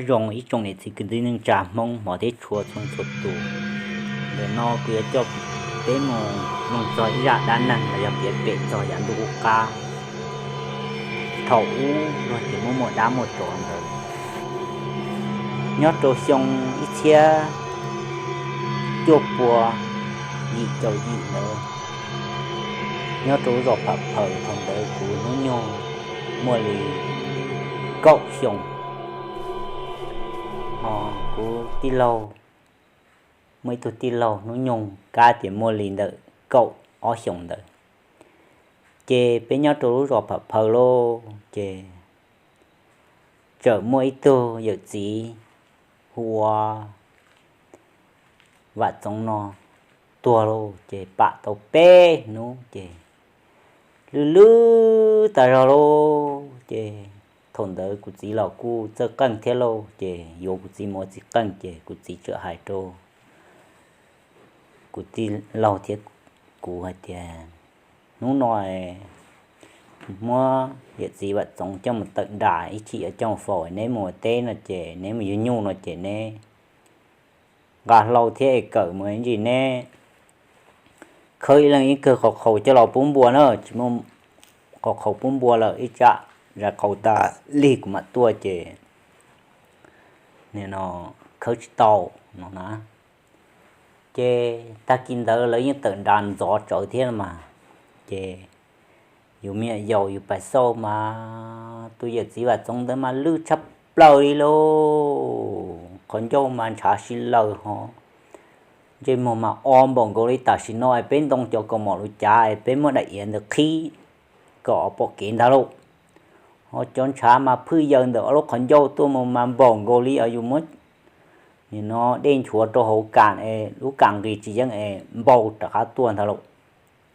Zoo ib tsoom niam txiv kwv tij neej tsa Hmoob hmov thiab tshua txhua txhua tus, ntawm no kuv yuav coj peb mus mloog txog ib zaj dab neeg los yog piav pem txog yav ntuj qub qab. Thaum ub luag ces muaj muaj dab muaj tsov ntawd, nyob rau xyoo ib txhiab cuaj pua yim caum yim ntawd, nyob rau lub zos Pham Phaws thaum ntawd kuv hnub nyoog muaj li kaum xyoo. Ho kuv tij laug, muaj ib tug tij laug hnub nyoog kab tias muaj li ntawm kaum ob xyoos ntawd. Ces peb nyob rau lub zos Pham Phaws lauj, ces txawm muaj ib tug yawm txiv hu ua Vam Txoov no tuag lauj, ces pam tau peb hnub ces lwj lwj tas zog lauj. Ces thaum ntawd kuv txiv los kuj txawj qeej thiab lauj, ces yuav kuv txiv mus ua txiv qeej, ces kuv txiv txawm hais rau kuv tij laug thiab kuv hais tias, hnub no muab yawm txiv Vam Txoov coj mus tawm nram ib chim yuav coj faus, neb mus ua teb no ces neb mus yug nyuj no ces neb nqa hlau thiab es kawm mus ib ntsis neb khawb ib leeg ib kawg qhov qhaus coj los pub npua na, tsis muaj qhov qhaus pub npua lawm, ib tsam zais qhaus tas lig kuv mam tuaj ces nim no khawb tsis tau no na. Ces tag kis ntawd lawv yeej tawm nrad ntxov tsawv thiab mas, ces yus me nyuam yaus yus pais xauj mas tus yawm txiv Vam Txoov ntawd mas lwj tshaj plaws li lauj, qhov ncauj mas ntshav si laws ho ntsej muag mas o npaum nkaus li tam sim no es peb ntoo cov kaus mom lus cav es peb muab daim iav ntawd qhib kom pom kev ntag lauj. Ho cov ntshav mas phwj yaws ntawm ob lub qhov ncauj tuaj mus mas npaum nkaus li yus muab nim no dej nchuav rau hauv kas es lub kas nqis tsis yeej es npau rov qab tuaj ntag lauj,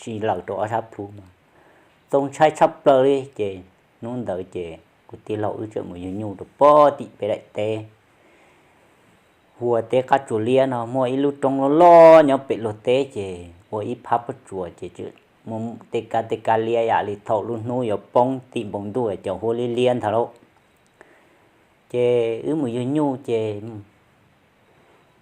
si laws rau ob sab plhu mas txaus ntshai tshaj plaws li. Ces hnub ntawd ces kuv tij laug wb txawm mus yug nyuj rau pem tim peb daim teb hu ua teb qab tsuas liab no, muaj ib lub roob loj loj nyob pem luag teb, ces ua ib phab pob tsuas ces muaj tej kab tej kab liab yam li thaum lub hnub yuav poob tim npoo ntuj cov huab liab liab ntag lauj. Ces wb mus yug nyuj ces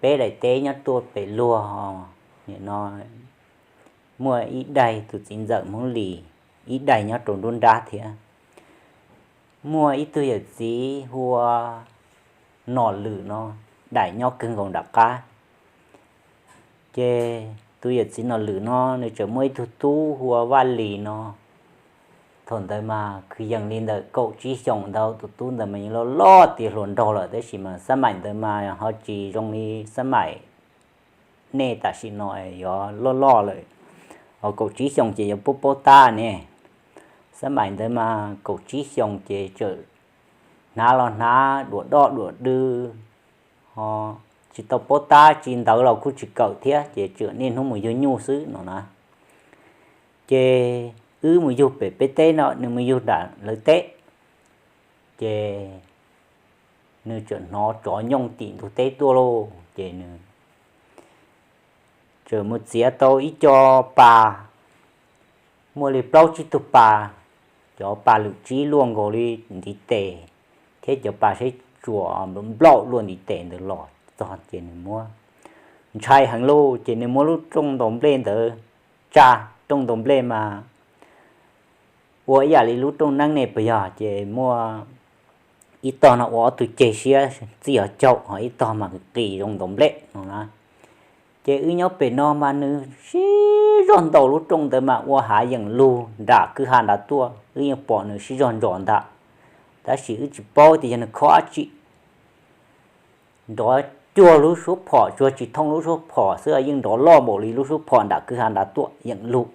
peb daim teb nyob tuaj pem luag, nim no muaj ib daig tus txiv ntxawm Hmoob Lis, ib daig nyob rau nruab nrab thiab. Muaj ib tug yawm txiv hu ua Nom Lwm no, daim nyob kawg nkaus nram qab. Ces tus yawm txiv Nom Lwm no nws tseem muaj ib tug tub hu ua Vaj Lis no. Thaum ntawd mas kwv yees li ntawm kaum tsib xyoos ntawd, tus tub ntawd mas yeej loj loj tiav hluas nraug lawm, tab sis mas xab maim ntawd mas ho tsis zoo li xab maim nej tam sim no yuav loj loj lawm, ho kaum tsib xyoos ces yuav paub paub tab ne. Xab maim ntawd mas kaum tsib xyoos ces tseem hnav los hnav duav doj duav dw, ho tsis tau paub tab, tsis ntawd los kuj tsis kawm thiab, ces tseem niaj hnub mus yug nyuj xwb no na. Ces wb mus yug pem peb teb no, nws mus yug nram lawv teb. Ces nws tseem hnov tsov nyooj tim ntug teb tuaj lauj, ces nws tseem mus txiav tau ib co pas, muaj li plaub tsib tug pas, cov pas lwm tsib luaj nkaus li ntiv tes, thiab cov pas seb tsuas nplaum luaj ntiv tes ntawd los txog ces nws muab ntshai heev lauj, ces nws muab lub rooj ntaus nplej ntawd tsa. Rooj ntaus nplej mas ua ib yam li lub rooj neeb ne puas yog, ces muaj ib tog no ua ob tug ceg siab txij hauv caug, ho ib tog mas qis zoo ntaus nplej no na. Ces wb nyob pem no mas nws sib zog ntaus lub rooj ntawd mas ua hav yeem lug nram kwj ha nrad tuaj, wb yeej pom nws sib zog nrov ntag, tab sis wb tsis paub tias yog nws khob dab tsi. Nrov cuag lub suab phom, tsuas tsis thooj lub suab phom xwb, yeej nrov loj npaum li lub suab phom nram kwj ha nrad tuaj yeem lug.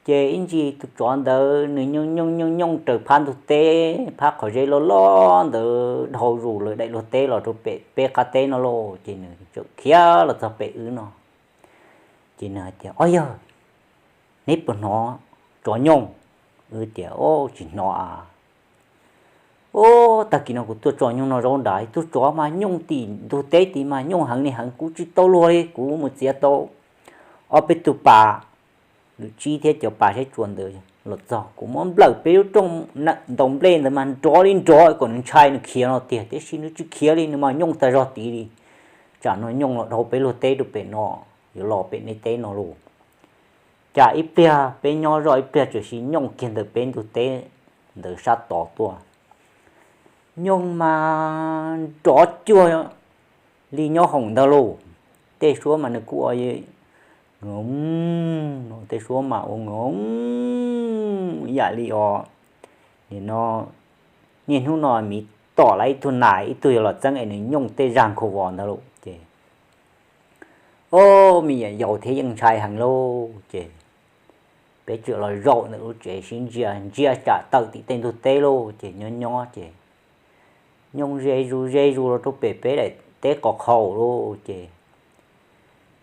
Ces ib ntsis tus tsov ntawd nws nyooj nyooj nyooj nyooj raws phab ntug teb, phab qhov zeb loj loj ntawd dhau zus lawv daim luag teb los rau pem peb qab teb no lauj, ces nws txawm khiav los txog pem wb no. Ces nws hais tias, Ob yawg, neb puas hnov tsov nyooj? Wb tias, Tsis hnov a. Ub, tag kis no kuv tuaj tsom nyuj noj zaub nrad, tus tsov mas nyooj tim ntug teb tid mas nyooj heev li heev, kuv tsis tau luag li, kuv mus txiav tau ob peb tug pas lwm tsib thiab cov pas seb tsuas ntawd los txog kuv muab nplawm peb lub rooj ntaus nplej ntawd mas nrov li nrov kom nws ntshai nws khiav no tiag, tiam sis nws tsis khiav li, nws mas nyooj tag zog tid li. Tsam no nyooj los dhau peb luag teb rau pem no, yuav los pem nej teb no lauj. Cas ib pliag peb nyob zoj ib pliag txawm sis nyooj kiag ntawm peb ntug teb ntawd sab tod tuaj. Nyooj mas nrov cuag li nyob hoom ntag lauj. Tej suab mas nws kuj ua, ng, tej suab mas ua ng, yam li os, nim no niaj hnub no miv tom lawm ib tug nas ib tug yuav los txeeb es nws nyooj tej zag nkhaus vos ntag lauj ces. O, me nyuam yaus thiab yeej ntshai heev lauj ces peb txawm los zaum ntawm lub tsev sib ntsia ntsia tsam tawm tim tej ntug teb lauj ces nyob nyob ces nyooj ze zus ze zus los rau pem peb daim teb qos qhaus lauj ces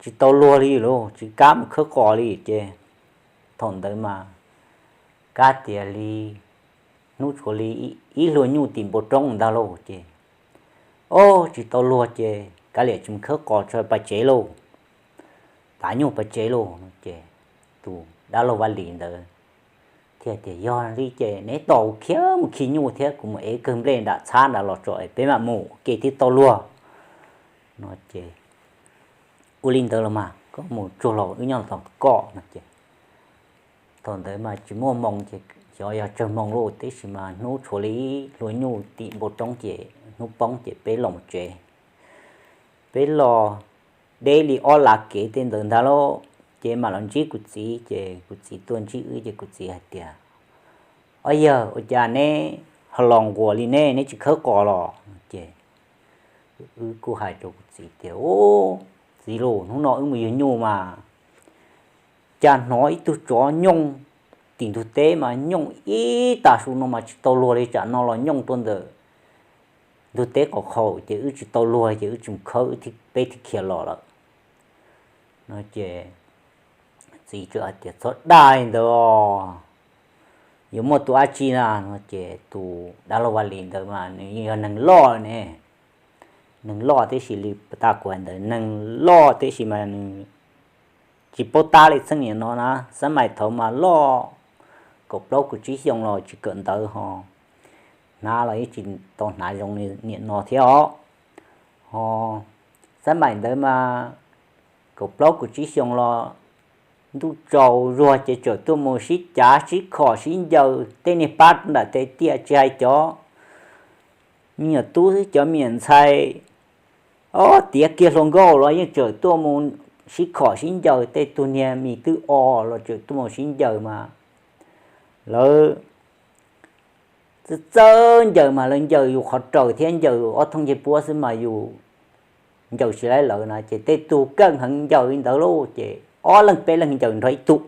tsis tau luag li lauj, tsis kam mus khawb qos li ces thaum ntawd mas kab tias li hnub tshuav li ib hlua nyuj tim npoo roob ntag lauj ces, o, tsis tau luag ces kav liam tsis mus khawb qos tso pas tsev lauj, tav nyuj pas tsev lauj no ces tus dab laug Vaj Lis ntawd thiaj tias yog li ces neb tos kuv khiav mus khi nyuj thiab kuv mus ev kawg nplej nram txhab nrad los tso es peb mam mus ua ke thiaj tau luag no ces, ua li ntawd los mas koj mus tsuag los wb nyob tos koj no ces thaum ntawd mas tsis muaj moo ces xyov yog tsawg moo lauj, tab sis mas hnub tshuav li ib hlua nyuj tim npoo roob ces hnub poob ces peb los mus tsev. Peb los deb li ob lav kev tej ntawd ntag lauj, ces mam los ntsib kuv txiv ces kuv txiv tuaj ntsib wb ces kuv txiv hais tias, o yawg, ua cas neb ho los nquas li ne, neb tsis khawb qos los no ces wb kuj hais rau kuv txiv tias, u, txiv lauj, hnub no wb mus yug nyuj mas cas hnov ib tug tsov nyooj tim ntug teb mas nyooj ib tag su no mas tsis tau luag li, tsam no los nyooj rau ntawm ntug teb qos qhaus ces wb tsis tau luag ces wb tsis mus khawb, peb thiaj khiav los lawm no ces txiv txawm hais tias, txhob dag li ntawd os, yuav muaj tus dab tsi na no ces tus dab laug Vaj Lis ntawd mas nws yeej yog neeg loj ne, neeg loj tib si li, pas tas kuv hais ntawd neeg loj tib si mas nws tsis paub tab li txheej niam no na, xab mais thaud mas loj kaum plaub kaum tsib xyoo los tsis kawm ntawv ho hnav los yeej tsis tau hnav zoo niam no thiab os. Ho xab mais ntawd mas kaum plaub kaum tsib xyoo los ntuj tsaus zuag ces txawm tuaj mus sib cav sib khom sib ncaws tej niag pab nram tes tiaj tsis hais cov me nyuam tub xwb cov me nyuam ntxhais ob tiav kiag hluas nkauj los yeej txawm tuaj mus sib khom sib ncaws, tej tug niag mis twb o los txawm tuaj mus sib ncaws mas lawv txawj txawj ncaws mas lawv ncaws yus qhov raws thiab ncaws ob thooj ncej puab xwb mas yus ncaws tsis laib lawv na, ces tej tug keej heev ncaws li ntawd lauj ces ob leeg peb leeg ncaws nrog ib tug.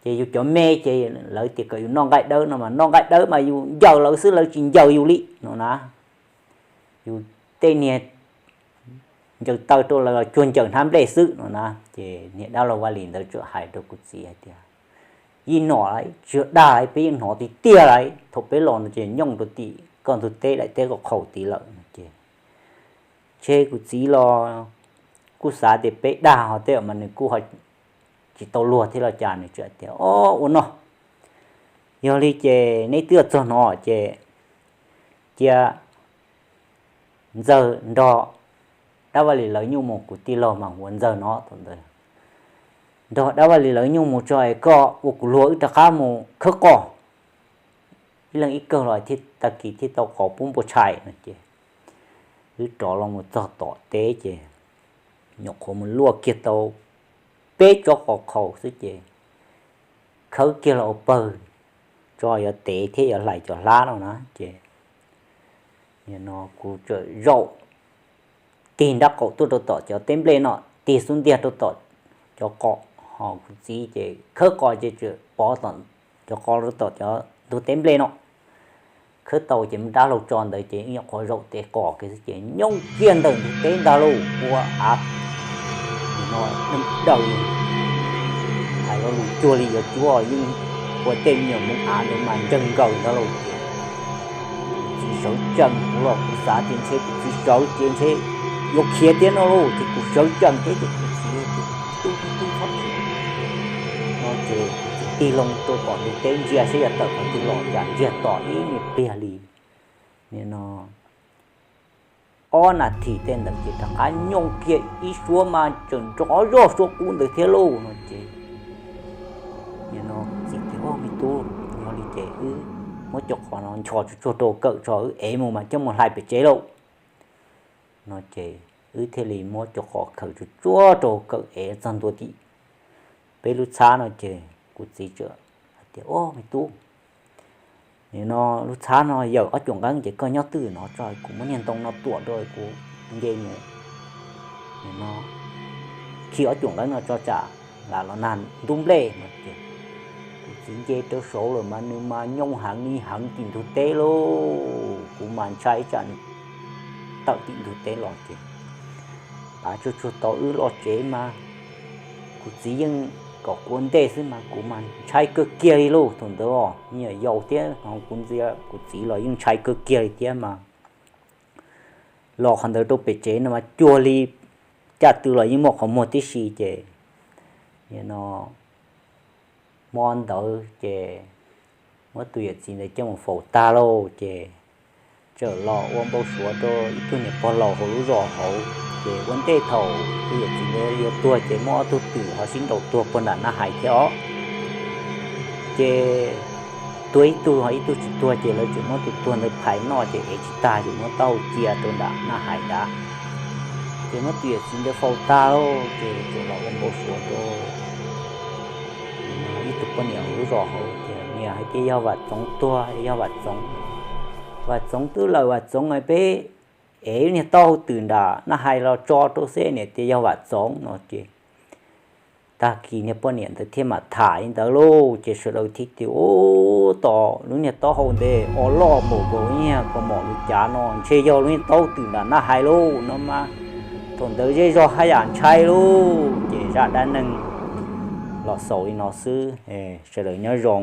Ces yus cov me ces lawv tias kom yus noj nqaij dawb no mas noj nqaij dawb mas yus ncaws lawv xwb lawv tsis ncaws yus li no na. Yus tej niag ncaws taw rau lawv los cuag ncaws hnab nplej xwb no na. Ces niag dab laug Vaj Lis ntawd txawm hais rau kuv txiv hais tias, yij nom lawm tsis yog dag lawm, peb yeej hnov tiag tiag lawm, thaum peb los no ces nyooj rau tim koj ntug teb daim teb qos qhaus tid lawm no ces ntshe kuv txiv los kuj xav tias peb dag ho tej mas nws kuj ho tsis tau luag thiab los cas nws txawm tias, o, ua no, yog li ces neb twb txog no ces cia Ntxawg nrog dab Vaj Lis lawv nyuj mus, kuv tij laug mas hu ua Ntxawg no thaum ntawd, nrog dab Vaj Lis lawv nyuj mus tso es koj ua kuv luag wb rov qab mus khawb qos, ib leeg ib kawg los thiaj tag kis thiaj tau qos pub npua tshais no ces wb rov los mus txog tom teb ces nyuam qhuav mus luaj kiag tau peb tsob qos qhaus xwb ces khawb kiag los ua pawg tso yuav tev thiab yuav hlais cov hlab no na ces nim no kuv txawm zaum tig nrab qaum tuaj rau tom cov teb nplej no, tig xub ntiag rau tom cov qos, ho kuv txiv ces khawb qos ces txawm pov tom cov qos rau tom cov ntug teb nplej no. Khawb tau ces mus rab hlau tso ntawd ces nyuam qhuav zaum tev qos kiag xwb ces nyooj kiag ntawm ntug teb ntag lauj, ua av no neeg daws li, hais lo lus cuag li yuav cuab yeej ua tej me nyuam mus av ntawd mas ntseeg nkaws ntag lauj ces kuv txiv sawv tsees, kuv los kuv xav tias ntshe kuv txiv sawv ces ntshe yuav khiav thiab no lauj, ces kuv sawv tsees thiab ces kuv txiv tias, tub tub tub txhob khiav no ces tig loo rau tom ntug teb ntsia saib yog tawm qhov twg los, cas ntsiag to ib me pliag li. Nim no ob nas this tej ntawd ces rov qab nyooj kiag ib suab mas tseem nrov zog suab qub ntawd thiab lauj no ces, nim no txiv tias, Au me tub, yog li ces wb muab cov qhov no nchos tsuag tsuag rau kawm tso, wb ev mus mas coj mus hlais pem tsev lauj no ces wb thiaj li muab cov qhov khaws tsuag tsuag rau kawm ev txog ntua tim peb lub txhab no ces kuv txiv txawm hais tias, Au me tub, nim no lub txhab no yawm ob cuam nqeeb ces koj nyob twj ywm no tso, kuv muab niag ntoo no tuam rau kuv nce mus, nim no khi ob cuam nqeeb no tso tsam lam los nag ntub nplej no ces kuv txiv nce rau saud lawm mas nws mas nyooj heev li heev tim ntug teb lauj. Kuv mas ntshai tsam nws tawm tim ntug teb los ces pav tsuag tsuag tau wb los tsev mas kuv txiv yeej kom kuv ua ntej xwb mas kuv mas ntshai kawg kiag li lauj. Thaum ntawd os me nyuam yaus thiab ho kuv ntxia kuv txiv los yeej ntshai kawg kiag li thiab mas los qhov ntawd rau pem tsev no mas cuag li caj tw los yeej muaj qhov muag tib si ces nim no hmo ntawd ces muab tus yawm txiv ntawd coj mus faus tag lauj ces txawm los ua npau suav rau ib tug niam pog laus hauv lub zos hauv ces ua ntej thaum tus yawm txiv ntawd yuav tuag ces muaj ob tug twm ho sib nraus tuag puag nram Naj Hais thiab os. Ces tuag ib tug ho ib tug tsis tuag ces lawv tseem muab tus tuag ntawd phais noj ces ev tsis tag ces muab taub hau cia rau nram Naj Hais nrad. Ces muab tus yawm txiv ntawd faus tag lauj ces txawm los ua npau suav rau ib tug poj niam hauv lub zos hauv tias, Niam, hais tias yog Vam Txoov tuag, yog Vam Txoov, Vam Txoov twb lawm, Vam Txoov peb ev niag taub hau twm nram Naj Hais los tso rau xwb, niam, tias yog Vam Txoov no ces tag kis niag poj niam ntawd thiaj mam tham li ntawd lauj. Ces sawv daws thiaj tias, Ub, tos lub niag taub hau ntawd o loj npaum nkaus niag kaus mom lub cav no ntshe yog lub niag taub hau twm nram Naj Hais lauj no mas. Thaum ntawd zej zog haj yam ntshai lauj. Ces zaj dab neeg los xaus li no xwb, sawv daws nyob zoo.